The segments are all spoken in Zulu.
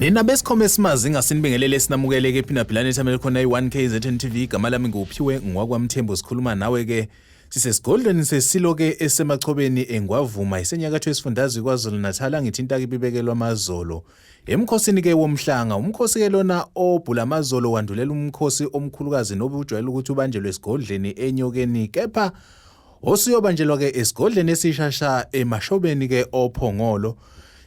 Nina besikhome esimazi ngasinibingelele sinamukele ke phina philane ethamele khona i1 KZN TV. Igama lami nguphiwe ngwakwaMthembu, sikhuluma nawe ke sisesigodlweni sesilo ke esemachobeni eNgwavuma isenyakatho yesifundazwe KwaZulu Natal. Angithinta ke ibibekelwa amazolo emkhosini ke womhlanga. Umkhosi ke lona obhula amazolo wandulela umkhosi omkhulukazi nobe ujwayele ukuthi ubanjelwe esigodlweni eNyokeni, kepha osuyobanjelwa ke esigodlweni esishasha emashobeni ke oPhongolo.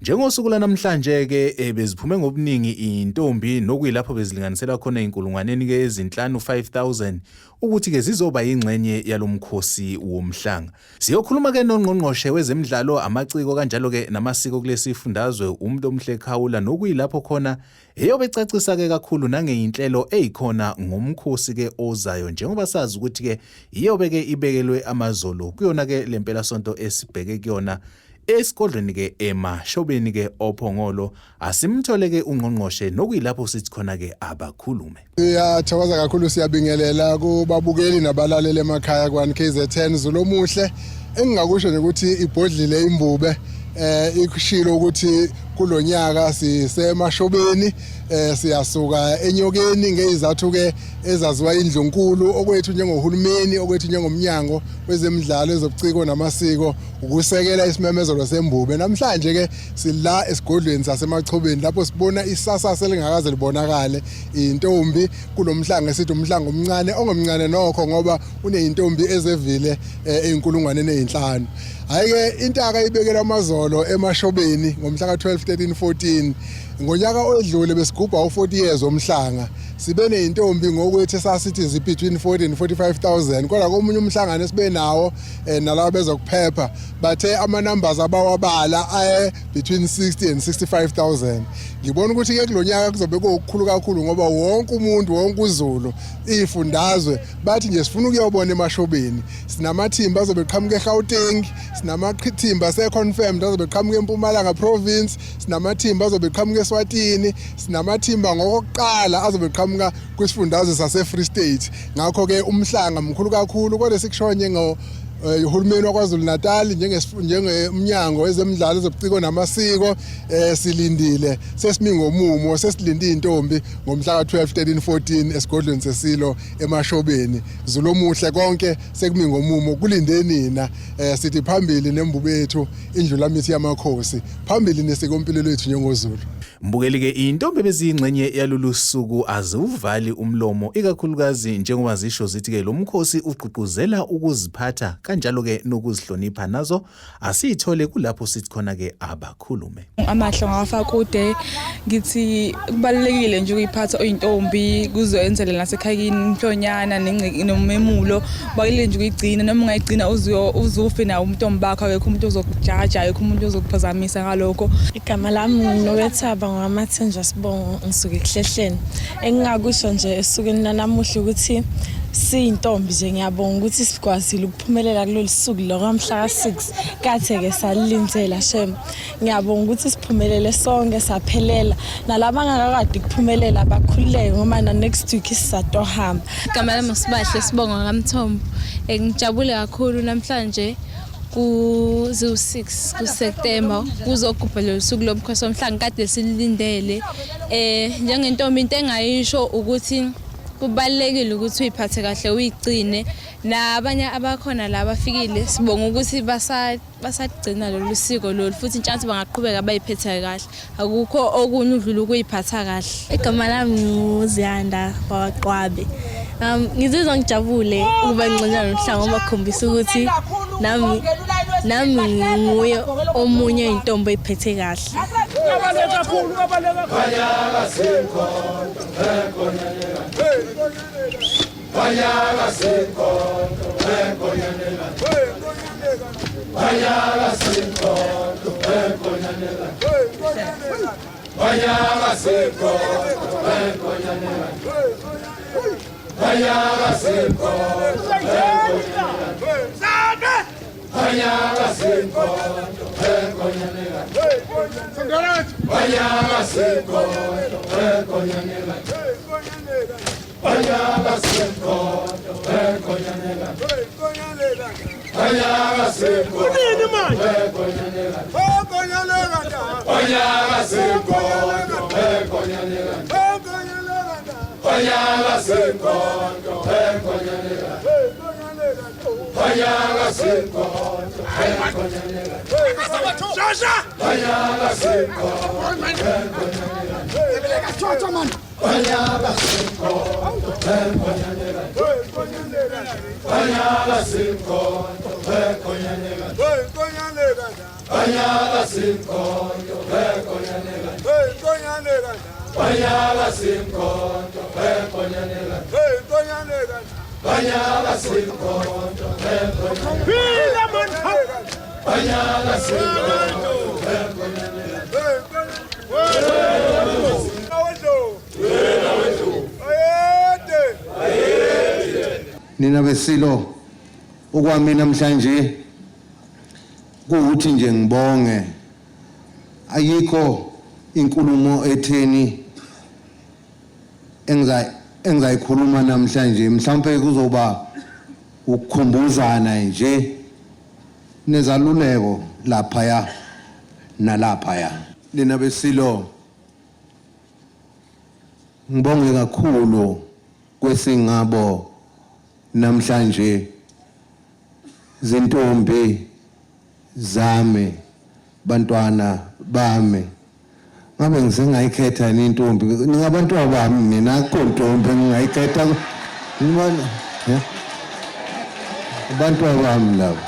Njengosuku lanamhlanje ke beziphume ngobuningi intombi, nokuyilapho bezilinganiselwa khona inkulungwaneni ke ezinhlanu 5000 ukuthi ke zizoba ingxenye yalomkhosi womhlanga. Siyokhuluma ke nongqongqoshe wezemidlalo, amaciko kanjalo ke namasiko kulesi fundazwe umuntu omhle Khawula, nokuyilapho khona eyobe ecacisa ke kakhulu nangeyinhlelo eyikhona ngomkhosi ke ozayo, njengoba sazi ukuthi ke iyobe ke ibekelwe amazolo kuyona ke lempela sonto esibheke kuyona esigodlweni ke emashobeni ke oPhongolo. Asimthole ke ungqongqoshe, nokuyilapho sithi khona ke abakhulume. Siyathokoza kakhulu, siyabingelela kubabukeli nabalaleli emakhaya kwa KZN. Zulu omuhle, engingakusho nje ukuthi ibhodlile imbube, ikushilo ukuthi kulonyaka sisemashobeni, siyasuka eNyokeni ngezathu ke ezaziwa indlunkulu. Okwethu njengohulumeni, okwethu njengomnyango wezemidlalo, ezobuciko namasiko, ukusekela isimemezelo sembube. Namhlanje ke sila esigodlweni sasemachobeni lapho sibona isasasa elingakaze libonakale, intombi kulomhlanga esithi umhlanga omncane, ongomncane nokho ngoba uneyintombi ezevile eyinkulungwane nezinhlanu. Hayi ke, intaka ibekela amazolo emashobeni ngomhla ka-12, 13, 14. Ngonyaka odlule besigubha u-40 years omhlanga, sibe neyintombi ngokwethu esasithi zi between 40 and 45,000, kodwa komunye umhlangano esibe nawo nalabo bezokuphepha bathe ama numbers abawabala aye between 60 and 65,000. Ngibona ukuthi ke kulonyaka kuzobe kuwukukhulu kakhulu ngoba wonke umuntu, wonke uZulu, ifundazwe bathi nje sifuna ukuyobona emashobeni. Sinamathimba azobe qhamuka eGauteng, sinamathimba ase-confirmed azobe qhamuka eMpumalanga province, sinamathimba azobe qhamuka eSwatini, sinamathimba ngokokuqala azobe qhamuka kwisifundazwe sase-Free State. Ngakho-ke umhlanga mkhulu kakhulu, kodwa sikusho njengo uhulumeni waKwaZulu Natal, njengemnyango wezemidlalo, ezobuciko namasiko, silindile, sesimi ngomumo, sesilinde intombi ngomhla ka-12, 13, 14 esigodlweni sesilo emashobeni. Zulu omuhle, konke sekumi ngomumo, kulinde nina. Sithi phambili nembube yethu, indlulamithi yamakhosi, phambili nesikompilo lethu njengoZulu. Mbukeli ke, intombi beziyingxenye yalolu suku aziwuvali umlomo, ikakhulukazi njengoba zisho zithi ke lo mkhosi ugqugquzela ukuziphatha kanjalo ke nokuzihlonipha. Nazo asiyithole kulapho sithi khona ke abakhulume. Amahlo ngawafakude, ngithi kubalulekile nje ukuyiphatha oyintombi, kuzoyenzela nasekhayini umhlonyana nomemulo. Kubalulekile nje ukuyigcina, noma ungayigcina uzufe nawo umntombi bakho, akekho umuntu ozokujaja, akekho umuntu ozokuphazamisa ngalokho. Igama lami nguNowethaba ngwaMathenjwa Sibongo, ngisuke ekuhlehleni. Engingakusho nje esukwini lanamuhla ukuthi siyintombi nje, ngiyabonga ukuthi sikwazile ukuphumelela kulolu suku lo kwamhla ka-6 kathe-ke salilindzela shem. Ngiyabonga ukuthi siphumelele sonke saphelela, nalaba angakakade ukuphumelela bakhululeke ngoba na-next week sisatohamba. Igama lami uSibahle Sibongo kaMthombo. Ngijabule kakhulu namhlanje ku-06 kuSeptember kuzogubha lolu suku lomkhosi womhlanga kade silindele. Njengentombi into engayisho ukuthi kubalulekile ukuthi uyiphathe kahle, uyigcine. Nabanye abakhona la abafikile sibonga ukuthi basagcina lolu siko lolu, futhi intshansi bangaqhubeka bayiphethe kahle. Akukho okunye udlula ukuyiphatha kahle. Igama lami nguZiyanda wakwaQwabe. Ngizizwa ngijabule ukuba ngxenye nomhlanga ngoba kukhombisa ukuthi nami nginguye omunye intombi eyiphethe kahle. Kunini manje? Nina besilo okwami namhlanje kuwukuthi nje ngibonge, ayikho inkulumo etheni engizayikhuluma namhlanje, mhlawumbe kuzoba ukukhumbuzana nje nezaluleko laphaya nalaphaya. Nina besilo ngibonge kakhulu kwesingabo namhlanje, zintombi zami, bantwana bami. Ngabe ngisengayikhetha yini intombi? Ningabantwana bami mina, akukho ntombi engingayikhetha. Abantwana bami laba,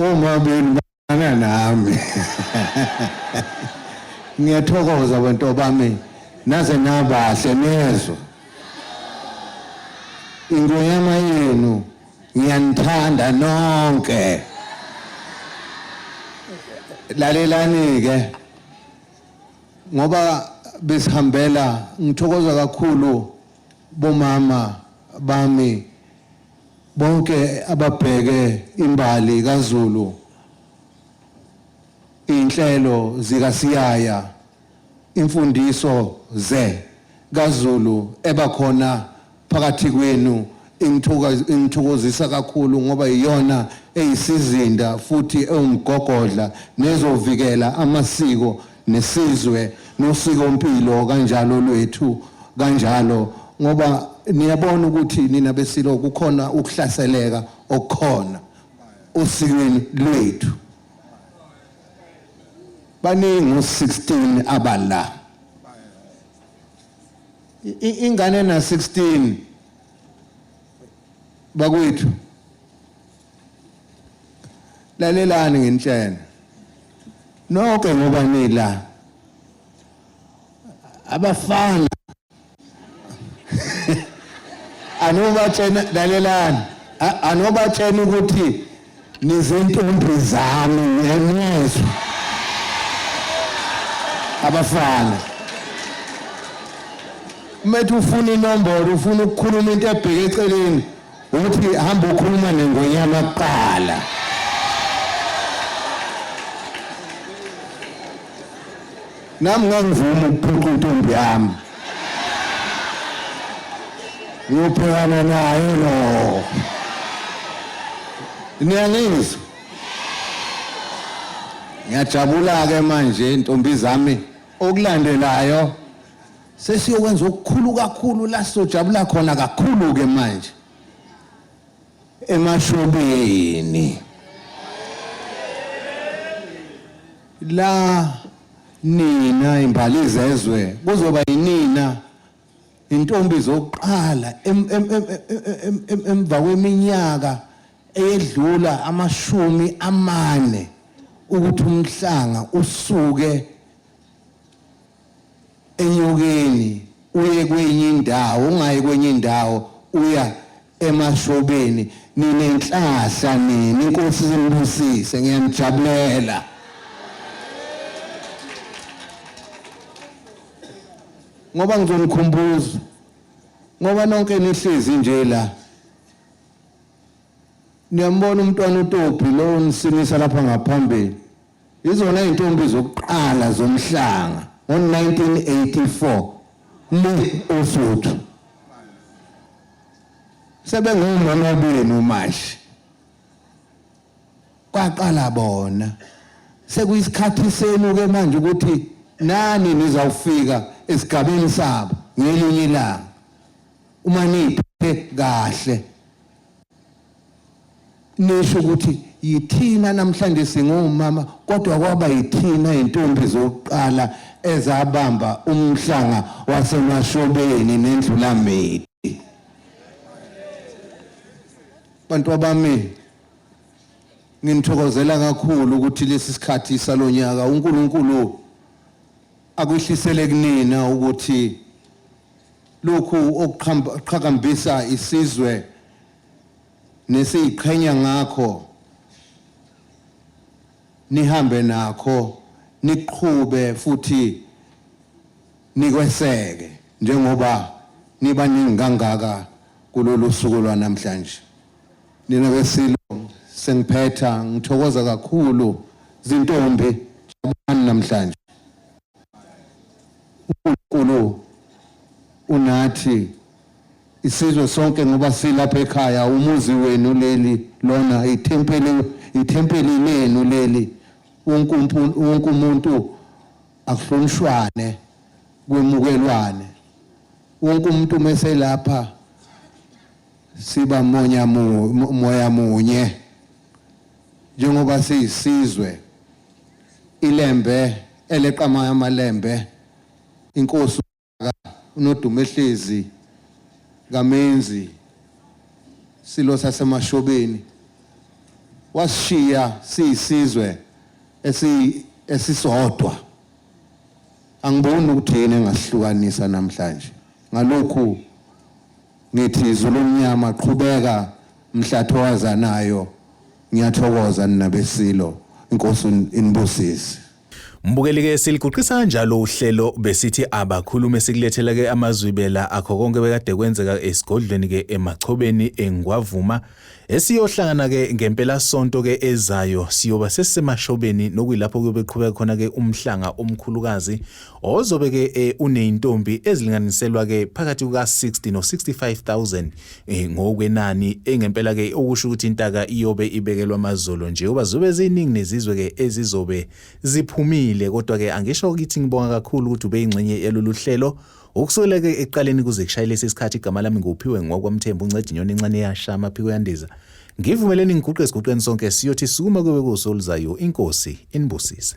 oma benu bana nami. Ngiyathokoza bantu bami, naze nabahle nezwa ingonyama yenu, ngiyanithanda nonke. Lalelani ke ngoba besihambela, ngithokoza kakhulu bomama bami bonke ababheke imbali kaZulu, inhlelo zikaSiyaya, imfundiso ze kaZulu ebakhona phakathi kwenu ingithokozisa kakhulu ngoba iyona eyisizinda futhi ewumgogodla nezovikela amasiko nesizwe nosikompilo kanjalo lwethu kanjalo, ngoba niyabona ukuthi nina besilo kukhona ukuhlaseleka okukhona osikweni lwethu. Baningi u-16 abala ingane na 16 bakwethu, lalelani nginitshela nonke ngoba nila abafana anobatshena, lalelani, anobatshena ukuthi nizintombi zami, niyezwa abafana. Umethu ufuna inombolo, ufuna ukukhuluma into ebheke eceleni, uthi hamba ukhuluma nengonyama kuqala. Nami ngangivuma ukuphuca intombi yami, ngiyobhekana naye lo. Niyangizwa? Ngiyajabula-ke manje ntombi zami, okulandelayo sesiyokwenza okukhulu kakhulu la sizojabula khona kakhulu-ke manje emashobeni la. Nina imbali zezwe kuzoba yinina intombi zokuqala emva kweminyaka eyedlula 40 ukuthi umhlanga usuke enyokeni uye kwenye indawo, ungayi kwenye indawo, uya emashobeni. Ninenhlahla nini, inkosi inibusise, ngiyanijabulela. Ngoba ngizonikhumbuza, ngoba nonke nihlezi nje la, niyambona umntwana uTopi lo nisimisa lapha ngaphambili, izona izintombi zokuqala zomhlanga ngo-1984 le Usuthu, sebengomama benu manje. Kwaqala bona, sekuyisikhathi senu ke manje ukuthi nani nizawufika esigabeni sabo. ngelinye ilanga uma niyiphethe kahle nisho ukuthi yithina namhlanje singomama kodwa kwaba yithina intombi zokuqala ezabamba umhlanga wasemashobeni nendlulamithi bantu abami nginithokozela kakhulu ukuthi lesi sikhathi salonyaka uNkulunkulu akwehlisele kunina ukuthi lokhu okuqhakambisa isizwe nesiyiqhenya ngakho nihambe nakho niqhube futhi nikweseke njengoba nibaningi kangaka kulolu suku lwanamhlanje nina besilo sengiphetha ngithokoza kakhulu zintombi jabulani namhlanje uNkulunkulu unathi isizwe sonke ngoba silapha ekhaya umuzi wenu leli lona ithempeli ithempeli lenu leli wonke umuntu akuhlonishwane kwemukelwane wonke umuntu meselapha siba monya moya munye njengoba siyisizwe ilembe eleqama amalembe inkosi uNodumehlezi kaMenzi silo sasemashobeni wasishiya siyisizwe esisodwa angiboni ukuthi yini engasihlukanisa namhlanje ngalokhu ngithi Zulu omnyama qhubeka mhlatho wazanayo ngiyathokoza nina besilo inkosi inibusise Mbukeli ke siliguqisa kanjalo uhlelo besithi abakhulume sikulethela ke amazwibela akho konke bekade kwenzeka esigodlweni ke emachobeni engwavuma esiyohlangana ke ngempela sonto ke ezayo siyoba sesisemashobeni nokuyilapho kuyobe qhubeka khona ke umhlanga omkhulukazi ozobe ke eh, uneyintombi ezilinganiselwa ke phakathi kuka 60 no 65000 eh, ngokwenani engempela ke okusho ukuthi intaka iyobe ibekelwa amazolo nje uba zobe ziningi nezizwe ke ezizobe ziphumile kodwa ke angisho ukuthi ngibonga kakhulu ukuthi ube ingxenye yalolu hlelo ukusukela ke ekuqaleni kuze kushaye lesi sikhathi igama lami nguphiwe ngwakwamthembu unceda inyoni encane yasha amaphiko yandiza ngivumeleni ngiguqe esiguqeni sonke siyothi sukuma kube kusoluzayo inkosi inibusise.